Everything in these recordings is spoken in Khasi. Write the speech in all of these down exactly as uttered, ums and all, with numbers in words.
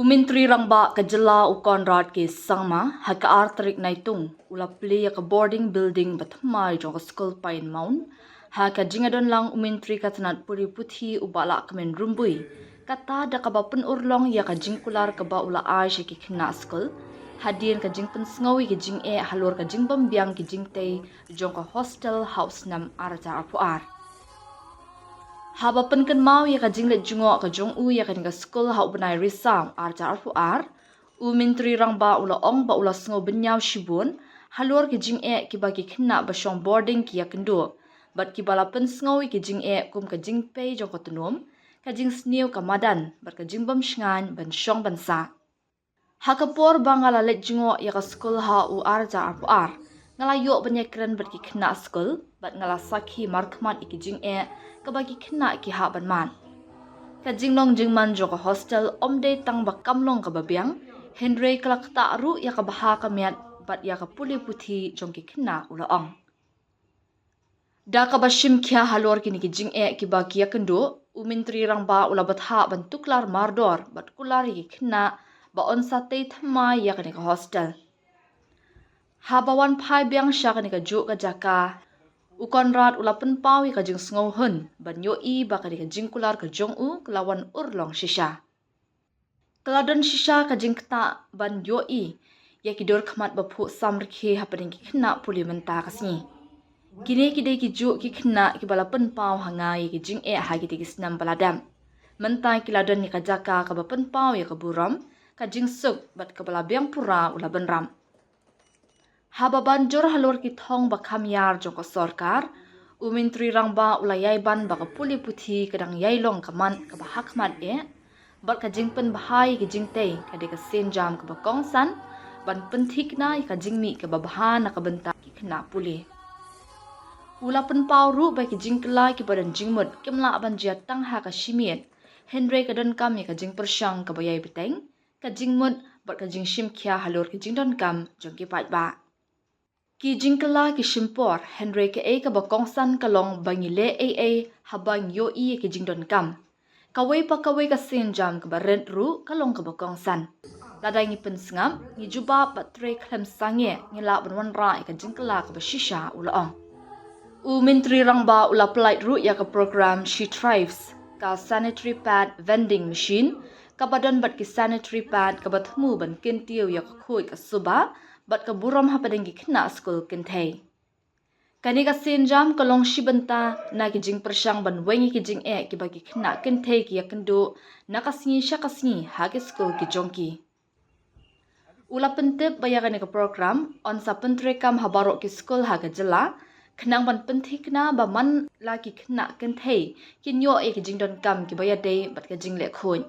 U Myntri Rangbah ka jylla u Conrad K Sangma, ha ka ar tarik Naitung, u la plie ïa ka boarding building ba thymmai jong ka skul Pine Mount, ha ka jingïadon lang u Myntri ka tnat pule puthi u Bah Lahkmen Rymbui, kata da kaba pynurlong ïa ka jingkular kaba u la ai sha ki khynnah skul, hadien ka jingpynsngew ïa ki jingeh halor ka jingbymbiang ki jingtei jong ka hostel ha u snem ar hajar arphew ar. Haba pynkynmaw ïa ka jingleit jngoh ka jong u ïa kane ka skul ha u bnai Risaw ar hajar arphew ar, u Myntri Rangbah u la ong ba u la sngew bynñiaw shibun halor ki jingeh kiba ki khynnah ba shong boarding ki ïakynduh, bad kiba la pynsngew ïa ki jingeh kum ka jingpei jong ka tnum, ka jingsniew ka madan, bad ka jingbymshngaiñ ban shong ban sah. Ha ka por ba nga la leit jngoh ïa ka skul ha u ar hajar arphew ar, nga la ïoh ban ïakren bad ki khynnah skul, bad nga la sakhi markhmat ïa ki jingeh kaba ki khynnah ki hap ban mad. Ka jinglong jingman jong ka hostel ym dei tang ba kam long kaba biang, hynrei ka la ktah ruh ïa ka bha ka miat bad ïa ka pule puthi jong ki khynnah, u la ong. Da kaba shim khia halor kine ki jingeh kiba ki ïakynduh, u Myntri Rangbah u la bthah ban tuklar mardor bad kular ïa ki khynnah ba yn sa tei thymmai ïa kane ka hostel. Haba wan phai biang sha kane kajuh ka jaka, u Conrad u la pynpaw ïa ka jingsngewhun ban ïohi ba kane ka jingkular ka jong u ka la wan urlong shisha. Ka la don shisha ka jingktah ban ïohi ïa ki dur khmat ba phuh samrkhie hapdeng ki khynnah pule mynta ka sngi. Kine ki dei kijuh ki khynnah kiba la pynpaw ha nga ïa ki jingeh ha kite ki snem ba la dep. Mynta ki la don ïa ka jaka kaba pynpaw ïa ka burom, ka jingsuk, bad kaba la biang pura u la bynrap. Haba ban jur halor ki thong ba kham ïar jong ka sorkar, u Myntri Rangbah u la ïai ban ba ka pule puthi ka dang ïai long ka mat kaba hakhmat eh, bad ka jingpynbha ïa ki jingtei ka dei ka sienjam kaba kongsan ban pynthikna ïa ka jingmih kaba bha na ka bynta ki khynnah pule. U la pynpaw ruh ba ki jingkylla kiba don jingmut kim lah ban jia tang ha ka shi miet, hynrei ka donkam ïa ka jingpyrshang kaba ïai bteng, ka jingmut, bad ka jingshim khia halor ka jingdonkam jong ki paidbah. Ki jingkylla ki shim por, hynrei kaei kaba kongsan ka long ba ngi leh ei ei haba ngi ïohi ïa ki jingdonkam. Kawei pa kawei ka sienjam kaba rit ruh ka long kaba kongsan. Lada ngi pynsngap, ngi jubab bad trei khlem sangeh, ngi lah ban wanrah ïa ka jingkylla kaba shisha, u la ong. U Myntri Rangbah u la pyllait ruh ïa ka program She Thrives, ka sanitary pad vending machine, kaba don bad ki sanitary pad kaba thmu ban kyntiew ïa ka khuid ka suba bad ka burom hapdeng ki khynnah skul kynthei. Kane ka sienjam ka long shi bynta na ki jingpyrshang ban weng ïa ki jingeh kiba ki khynnah kynthei ki ïakynduh na ka sngi sha ka sngi ha ki skul ki jong ki. U la pyntip ba ïa kane ka program yn sa pyntreikam ha baroh ki skul ha ka jylla, khnang ban pynthikna ba man la ki khynnah kynthei kin ïoh ïa ki jingdonkam kiba ïadei bad ka jingleh khuid.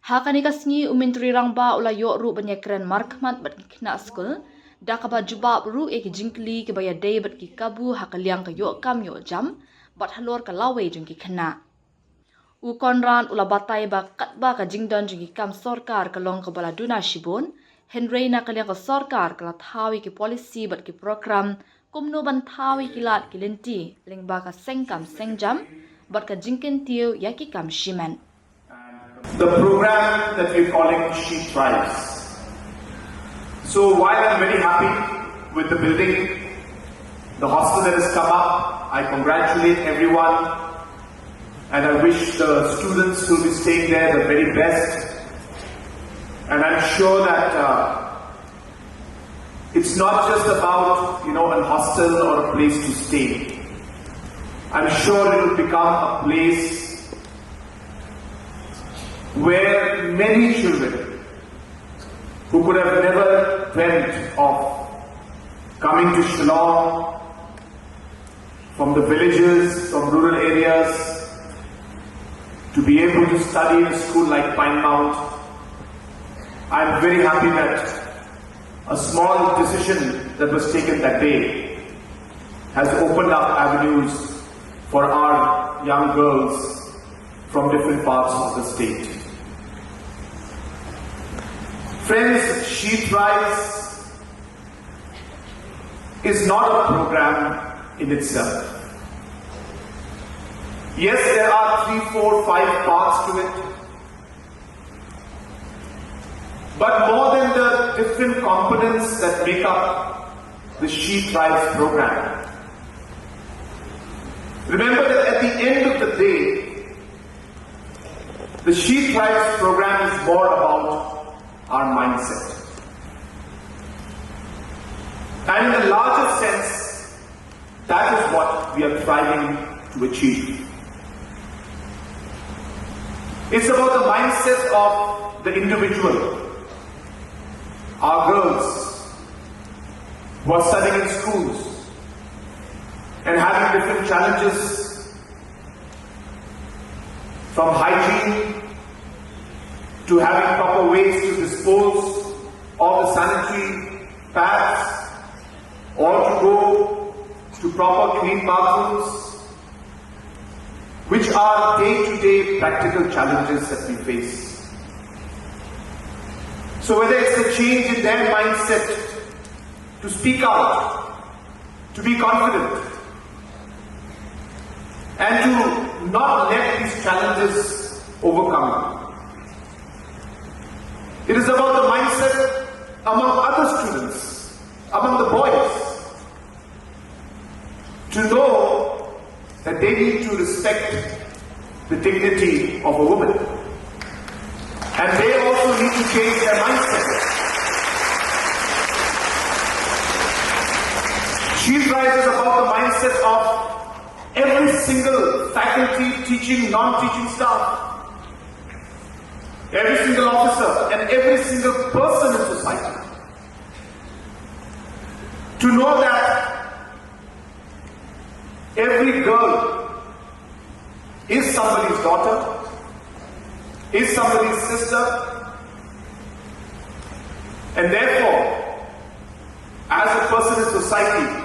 Ha kane ka sngi u Myntri Rangbah u la ïoh ruh ban ïakren markhmat bad ki khynnah skul, da kaba jubab ruh ïa ki jingkylli kiba ïadei bad ki kabu ha ka liang ka ïoh kam ïoh jam, bad halor ka lawei jong ki khynnah. U Conrad u la batai ba katba ka jingdon jong ki kam sorkar ka long kaba la duna shibun, hynrei na ka liang ka sorkar ka la thaw ïa ki policy bad ki program kumno ban thaw ïa ki lad ki lynti lyngba ka seng kam seng jam bad ka jingkyntiew ïa ki kam shimet. The program that we're calling She Thrives. So while I'm very happy with the building, the hostel that has come up, I congratulate everyone and I wish the students who'll be staying there the very best. And I'm sure that uh, it's not just about, you know, an hostel or a place to stay. I'm sure it will become a place where many children who could have never dreamt of coming to Shillong from the villages, from rural areas, to be able to study in a school like Pine Mount. I'm very happy that a small decision that was taken that day has opened up avenues for our young girls from different parts of the state. Friends, She Thrives is not a program in itself. Yes, there are three, four, five parts to it. But more than the different components that make up the She Thrives program, remember that at the end of the day, the She Thrives program is more about our mindset. And in the larger sense, that is what we are striving to achieve. It's about the mindset of the individual, our girls who are studying in schools and having different challenges, from hygiene to having proper ways to dispose of the sanitary pads, or to go to proper clean bathrooms, which are day-to-day practical challenges that we face. So whether it's the change in their mindset to speak out, to be confident, and to not let these challenges overcome you. It is about the mindset among other students, among the boys, to know that they need to respect the dignity of a woman. And they also need to change their mindset. She Thrives is about the mindset of every single faculty, teaching, non-teaching staff, every single officer, and every single person in society to know that every girl is somebody's daughter, is somebody's sister, and therefore, as a person in society,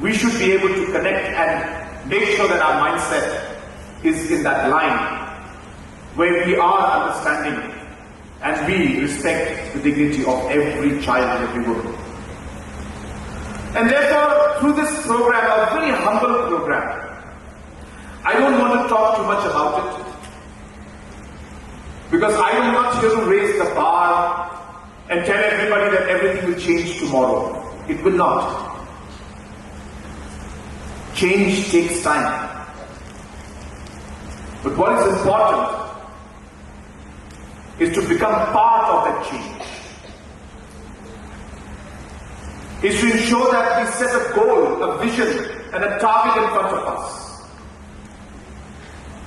we should be able to connect and make sure that our mindset is in that line where we are understanding and we respect the dignity of every child and every woman. And therefore, through this program, a very humble program, I don't want to talk too much about it because I am not here to raise the bar and tell everybody that everything will change tomorrow. It will not. Change takes time. But what is important is to become part of that change, is to ensure that we set a goal, a vision, and a target in front of us.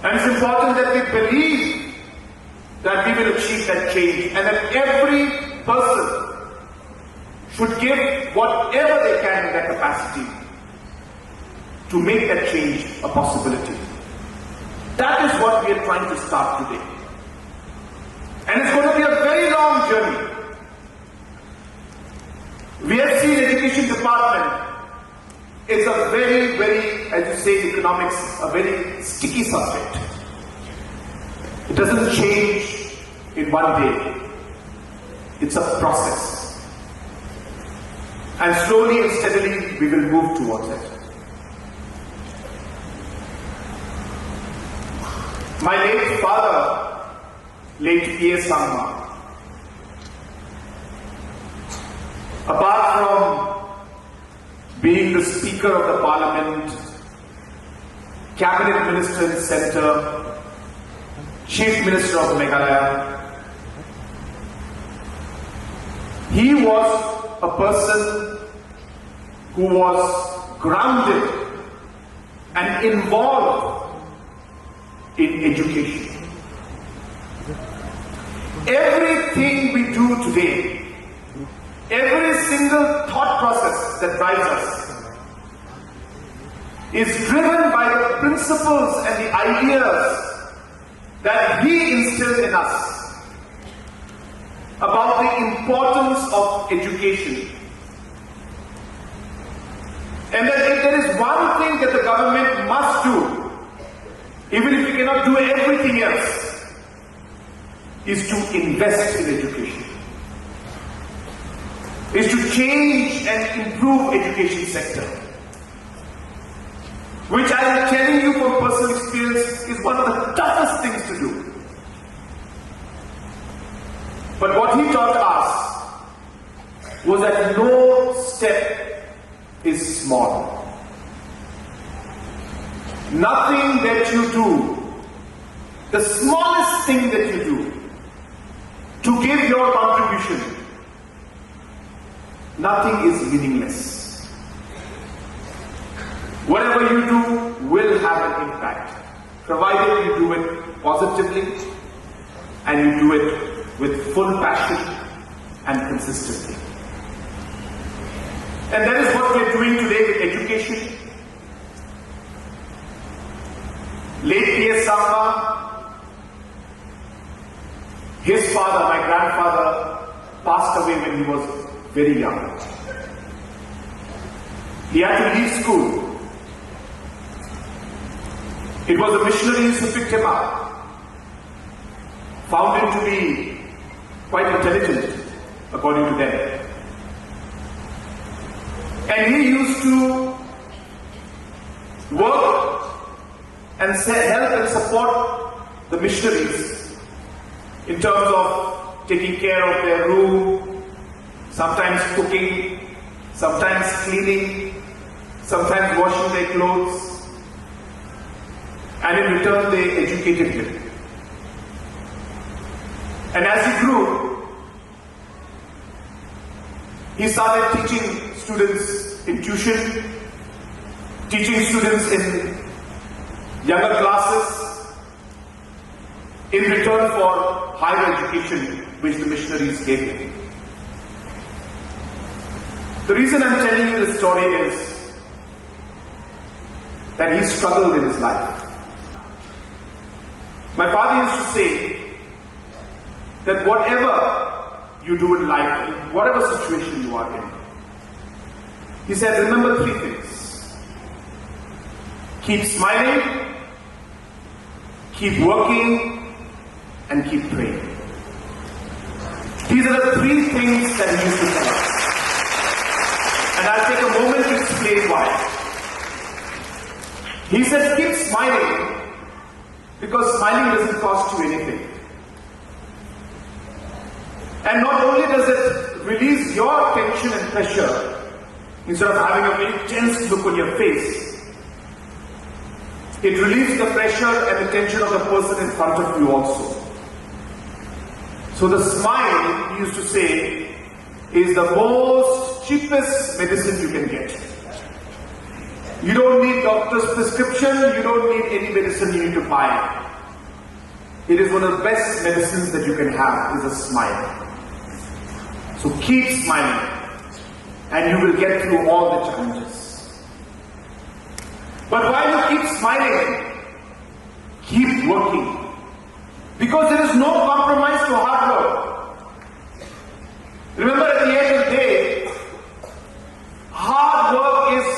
And it's important that we believe that we will achieve that change and that every person should give whatever they can in their capacity to make that change a possibility. That is what we are trying to start today. And it's going to be a very long journey. We have seen education department is a very, very, as you say in economics, a very sticky subject. It doesn't change in one day. It's a process. And slowly and steadily, we will move towards it. My late father, late P A Sangma, apart from being the Speaker of the Parliament, Cabinet Minister in Centre, Chief Minister of Meghalaya, he was a person who was grounded and involved in education. Everything we do today, every single thought process that drives us, is driven by the principles and the ideas that he instilled in us about the importance of education. And that if there is one thing that the government must do, even if we cannot do everything else, is to invest in education, is to change and improve education sector, which I am telling you from personal experience is one of the toughest things to do. But what That no step is small. Nothing that you do, the smallest thing that you do, to give your contribution, nothing is meaningless. Whatever you do will have an impact, provided you do it positively and you do it with full passion and consistently. And that is what we are doing today with education. Late P S Sangma, his father, my grandfather, passed away when he was very young. He had to leave school. It was the missionaries who picked him up, found him to be quite intelligent, according to them. And he used to work and se- help and support the missionaries in terms of taking care of their room, sometimes cooking, sometimes cleaning, sometimes washing their clothes, and in return they educated him. And as he grew, he started teaching students in tuition, teaching students in younger classes, in return for higher education which the missionaries gave him. The reason I'm telling you this story is that he struggled in his life. My father used to say that whatever you do in life, whatever situation you are in, he said, remember three things. Keep smiling, keep working, and keep praying. These are the three things that he used to tell us. And I'll take a moment to explain why. He said, keep smiling, because smiling doesn't cost you anything. And not only does it release your tension and pressure, instead of having a very tense look on your face, it relieves the pressure and the tension of the person in front of you also. So the smile, he used to say, is the most cheapest medicine you can get. You don't need doctor's prescription, you don't need any medicine you need to buy. It is one of the best medicines that you can have, is a smile. So keep smiling and you will get through all the challenges. But while you keep smiling, keep working, because there is no compromise to hard work. Remember, at the end of the day, hard work is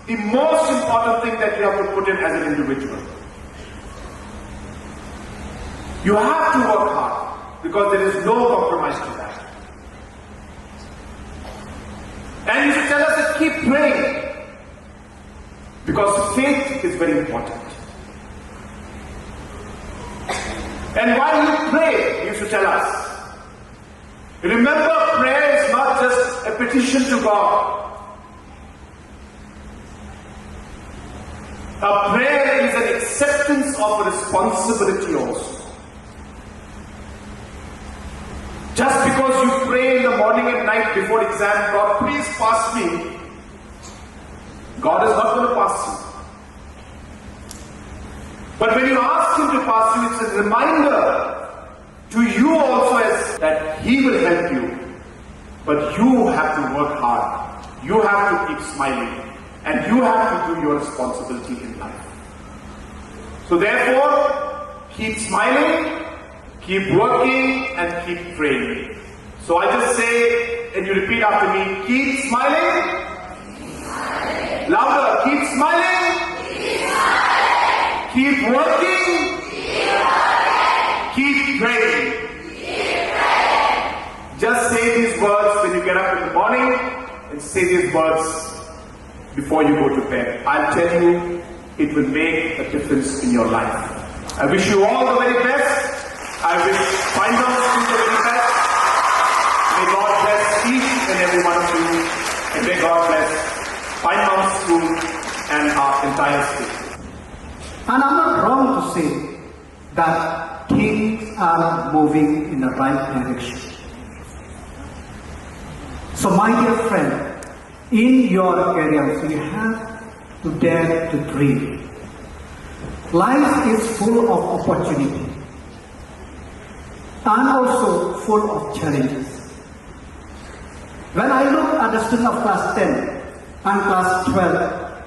the most important thing that you have to put in as an individual. You have to work hard because there is no compromise to that. And he used to tell us to keep praying, because faith is very important. And while you pray, he used to tell us, remember, prayer is not just a petition to God. A prayer is an acceptance of a responsibility also. Just because you pray in the morning and night before exam, God, please pass me, God is not going to pass you. But when you ask Him to pass you, it's a reminder to you also as that He will help you. But you have to work hard. You have to keep smiling. And you have to do your responsibility in life. So therefore, keep smiling, keep working, and keep praying. So I just say, and you repeat after me, keep smiling. Louder, keep smiling. Keep working. Keep praying. Just say these words when you get up in the morning, and say these words before you go to bed. I'll tell you, it will make a difference in your life. I wish you all the very best. I wish Pine Down School the very best. May God bless each And every one of you, and may God bless Pine Mount School and our entire school. And I'm not wrong to say that things are moving in the right direction. So, my dear friend, in your careers, you have to dare to dream. Life is full of opportunity and also full of challenges. When I look at the student of class ten and class twelve,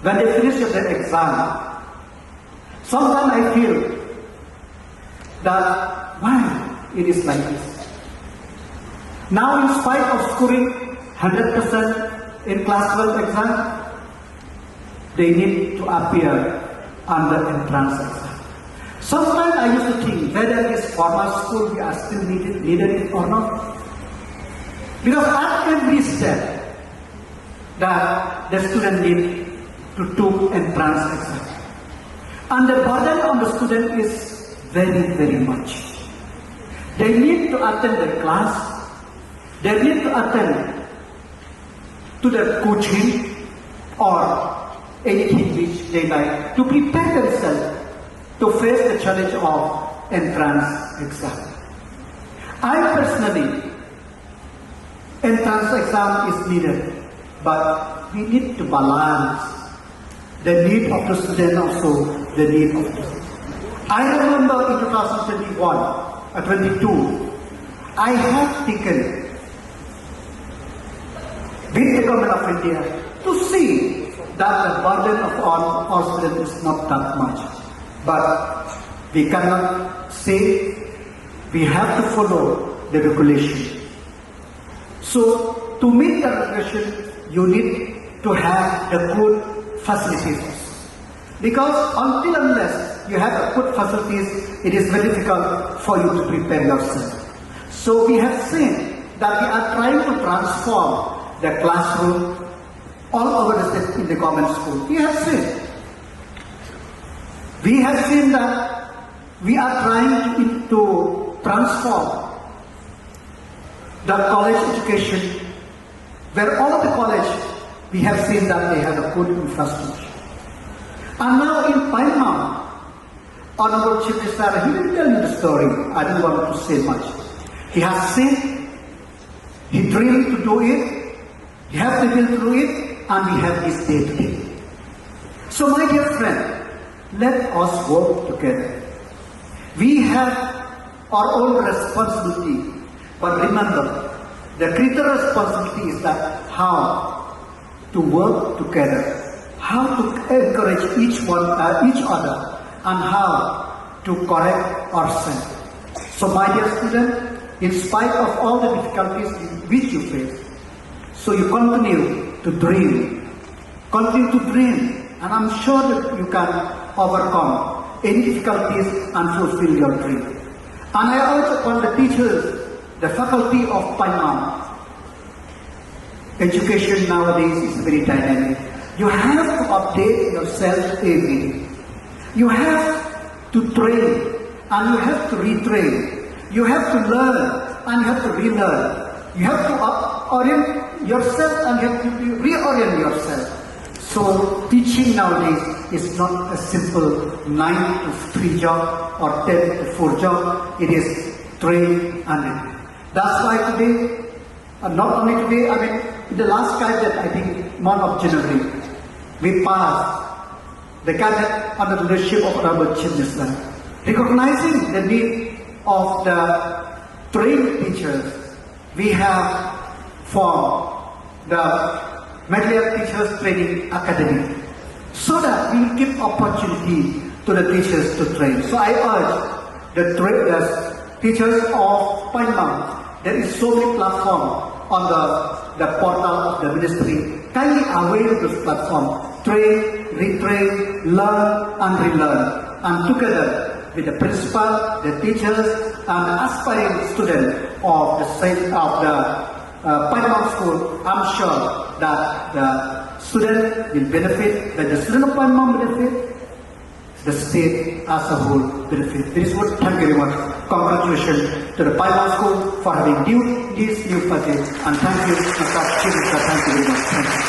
when they finish their exam, sometimes I feel that why it is like this. Now, in spite of scoring hundred percent in class twelve exam, they need to appear on the entrance exam. Sometimes I used to think whether this formal school we are still needed, needed it or not. Because at every step, that the student need to take entrance exam. And the burden on the student is very, very much. They need to attend the class, they need to attend to the coaching or anything which they like to prepare themselves to face the challenge of entrance exam. I personally, entrance exam is needed, but we need to balance the need of the student, also the need of the. I remember in two thousand twenty-one, uh, twenty-two, I have taken with the government of India to see that the burden of all, all students is not that much. But we cannot say, we have to follow the regulation. So, to meet the regulation, you need to have the good facilities. Because until unless you have a good facilities, it is very difficult for you to prepare yourself. So we have seen that we are trying to transform the classroom all over the state in the government school. We have seen. We have seen that we are trying to, to transform the college education, where all the college, we have seen that they have a good infrastructure. And now in Pine Mount, Honorable Chief Minister, he will tell you the story. I don't want to say much. He has seen, he dreamed to do it, he has to go through it, and we have this day today. So, my dear friend, let us work together. We have our own responsibility, but remember, the greater responsibility is that how to work together, how to encourage each one, uh, each other, and how to correct ourselves. So, my dear student, in spite of all the difficulties which you face, so you continue to dream, continue to dream, and I'm sure that you can overcome any difficulties and fulfill your dream. And I urge upon the teachers, the faculty of Pine Mount, education nowadays is very dynamic. You have to update yourself every day. You have to train, and you have to retrain. You have to learn, and you have to relearn. You have to up- orient yourself, and you have to reorient yourself. So teaching nowadays is not a simple nine to three job or ten to four job. It is train and retrain. That's why today, uh, not only today, I mean, in the last cabinet, I think, month of January, we passed the cabinet under the leadership of Honorable Chief Minister, recognizing the need of the trained teachers. We have formed the Medalaia Teachers Training Academy, so that we give opportunity to the teachers to train. So I urge the, tra- the teachers of Pine Mount, there is so many platform on the, the portal of the ministry. Kindly avail this platform. Train, retrain, learn and relearn. And together with the principal, the teachers, and the aspiring student of the same of the uh, Pine Mount School, I'm sure that the student will benefit. When the student of Pine Mount benefit, the state as a whole benefit. This is what, thank you very much. Congratulations to the Paiwang School for having built this new facility, and thank you, Mister Chief Minister, thank you very much. Thank you.